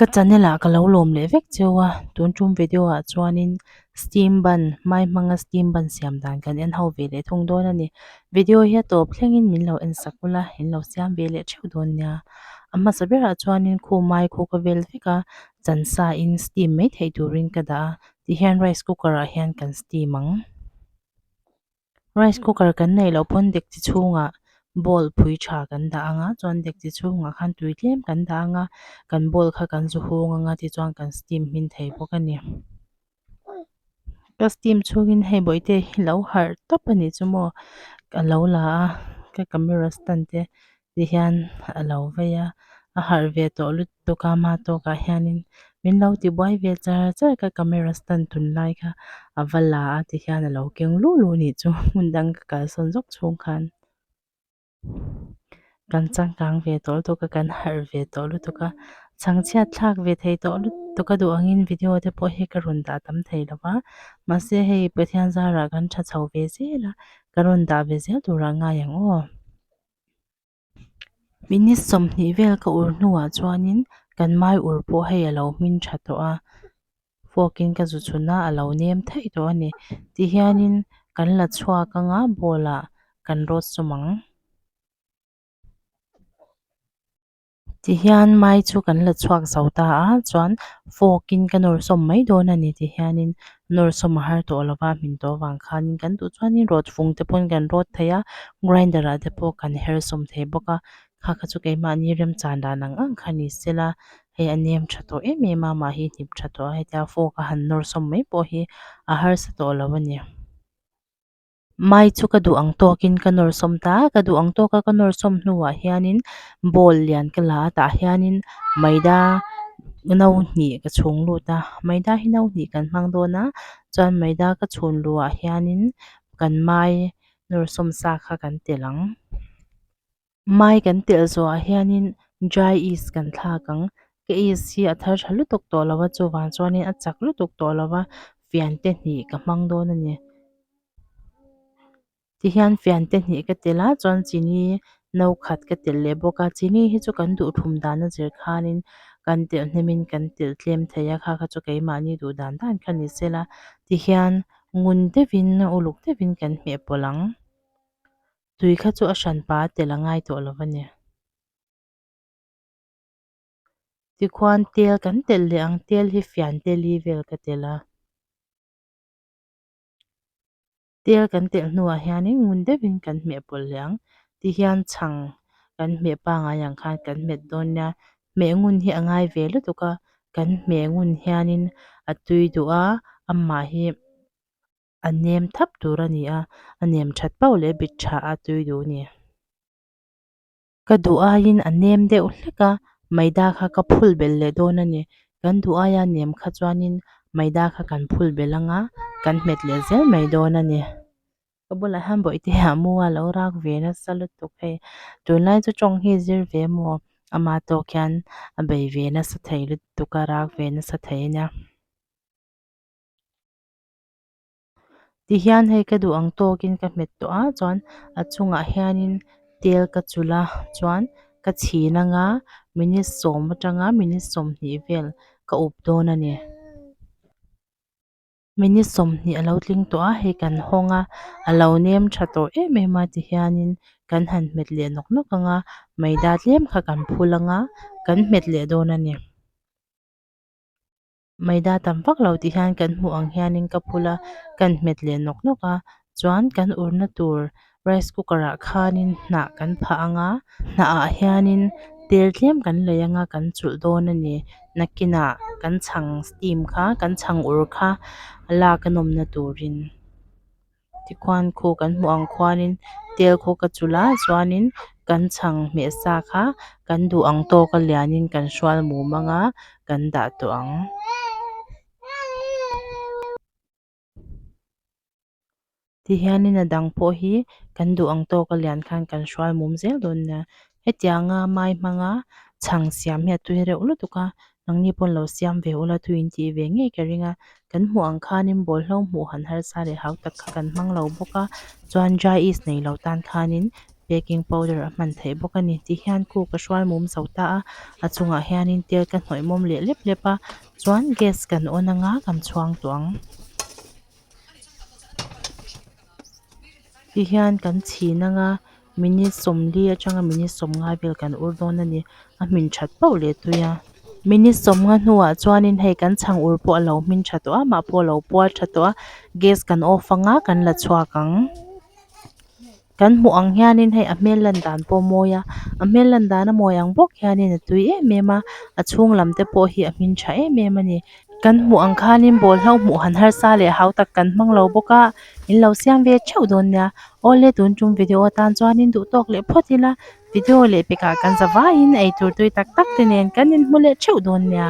Ka channel ah ka lo lawm leh vek cheu a, tun tum video ah chuanin steam bun hmai hmanga steam bun siam dan kan en ho ve leh thung dawn a ni. Video hi a tawp thlengin min lo en sak ula, in lo siam ve leh theuh dawn nia. A hmasa berah chuanin khu mai khu ka vel vek a, chan sa in steam mai theih turin ka dah a, tihian rice cooker ah hian kan steam ang. Rice cooker kan neih loh pawn dekchi chhungah bowl phui tha kan dah ang a chuan dekchi chhungah khan tui tlem kan dah ang a kan bowl kha kan zu hung ang a tichuan kan steam hmin thei bawk a ni. Ka steam chhungin hei bawihte hi lo harh tawp a nih chu maw ka lo la a ka camera stand te ti hian a lo vei a a harh ve tawh lutuk a hma tawkah hianin min lo ti buai ve char char ka camera stand tun lai kha a va la a ti hian a lo keng luh luh anih chu hmun dang ka kalsawn zawk chhung khan kan changkang ve tawh lutuk a kan harh ve tawh lutuk a chhangchhiat thlak ve thei tawh lutuk a duh angin video te pawh hi ka rawn dah tam thei lo va mahse hei Pathian zarah kan tha chho ve zel a ka rawn dah ve zel turah ngai ang aw. Minute 20 vel ka ur hnuah chuanin kan mai ur pawh hei a lo hmin tha tawh a, fork in ka zu chhun a, a lo nem theih tawh a ni. Tihianin kan la chhuak anga bowl ah kan rawt sawm ang. Tihian mai chu kan la chhuak zo ta a, chuan fork in ka nawr sawm mai dawn a ni. Tihianin nawr sawm a har tawh lo va, hmin tawh avang khanin kan duh chuanin rawt fung te pawhin kan rawt thei a, grinder ah te pawh kan her sawm thei bawk a, kha kha chu keimahni remchan dan ang ang kha ni sela, hei a nem tha tawh em em a, amah hi hnip tha tawh a, hetia fork a han nawr sawm mai pawh hi a harsa tawh lo a ni. Mai chu ka duh ang tawkin ka nawr sawm ta a, ka duh ang tawka ka nawr sawm hnuah hianin bowl lian ka la a tah hianin maida no hnih ka chhung lut a, maida hi no hnih kan hmang dawn a chuan maida ka chhun luhah hianin kan mai nawr sawm sa kha kan telh ang. Mai kan telh zawhah hianin dry yeast kan thlak ang, ka yeast hi a thar tha lutuk tawh lo a chuvang chuanin a chak lutuk tawh lo va fian te hnih ka hmang dawn a ni. Tihian fian te hnih ka telh a chuan chini no khat ka telh leh bawk a, chini hi chu kan duhthum dan a zir khanin kan telh hnemin kan telh tlem thei a kha kha chu keimahni duh dan dan kha ni sela tihian ngun deuhin uluk deuhin kan hmeh pawlh ang. Tui kha chu a hran pa a tel a ngai tawh lo a ni. Tikhuan tel kan telh leh ang tel hi fian te li vel ka telh a. Tel kan telh hnuah hianin ngun deuhin kan hmeh pawlh leh ang. Tihian chhang kan hmeh pangai ang khan kan hmet dawn nia. Hmeh ngun hi a ngai ve lutuk a, kan hmeh ngun hianin a tui duh a, amah hi. A nem thap tur a ni a, a nem that pauh leh bit tha a tui duh a ni. Ka duh aiin a nem deuh hlek a, maida kha ka phul belh leh dawn a ni. Kan duh aia nem kha chuanin maida kha kan phul belh ang a, kan hmet leh zel mai dawn a ni. Ka bulah hian bawihte ah mu a lo rak ve nasa lutuk hei. Tunlai chu tawng hi zir ve maw? Ama tawk hian a bei ve nasa thei lutuk a, rak ve nasa thei a nia. Tihian hei ka duh ang tawkin ka hmet tawh a chuan a chungah hianin tel ka chulh a chuan ka chhin anga minute 10 atanga minute 20 vel ka up dawn a ni. Minute 20 a lo tling tawh a hei kan hawng a a lo nem tha tawh em em a tihianin kan han hmet leh nawk nawk anga maida tlem kha kan phul anga kan hmet leh dawn a ni. Maida tam vak lo tih hian kan hmuh ang hianin ka phul a kan hmet leh nawk nawk a chuan kan urna tur rice cooker ah khanin hnah kan phah ang a hnah ah hianin tel tlem kan lei ang a kan chulh dawn a ni nakinah kan chhang steam kha kan chhang ur kha lak a nawmna turin. Tikhuan khu kan hmuh ang khuanin tel khu ka chulh a chuanin kan chhang hmeh sa kha kan duh ang tawk a lianin kan hrual mum ang a kan dah tawh ang. Tihianin a dang pawh hi kan duh ang tawk a lian khan kan hrual mum zel dawn nia hetianga mai hmanga chhang siam hi a tui reuh lutuk a. Nangni pawn lo siam ve ula thu in tih ve ngei ka ring a, kan hmuh ang khanin bawlhlo hmuh han harsa leh hau tak kha kan hmang lo bawk a, chuan dry yeast nei lo tan khanin. baking powder a hman theih bawk a ni. Tihian cook a hrual mum zo ta a, a chungah hianin tel ka hnawih mawm leh lep lep a, chuan gas kan on anga kan chhuang tawh ang. Tihian kan chhin anga minute sawmli atanga minute sawmnga vel kan ur dawn a ni. A hmin that pauh leh tui a. Minute sawmnga hnuah chuanin hei kan chhang ur pawh a lo hmin tha tawh a mah pawh a lo puar tha tawh a gas kan off anga kan la chhuak ang. Kan hmuh ang hianin hei a hmel lan dan pawh a mawi a, a hmel lan dan a mawi ang bawk hianin a tui em em a, a chhung lam te pawh hi a hmin tha em em a ni. Kan hmuh ang khanin bawlhlo hmuh han harsa leh hau tak kan hmang lo bawk a, in lo siam ve theuh dawn nia. Awle tun tum video atan chuanin duh tawk leh phawt ila, video leh pekah kan za vaiin eitur tui tak tak te nen kan inhmu leh theuh dawn nia.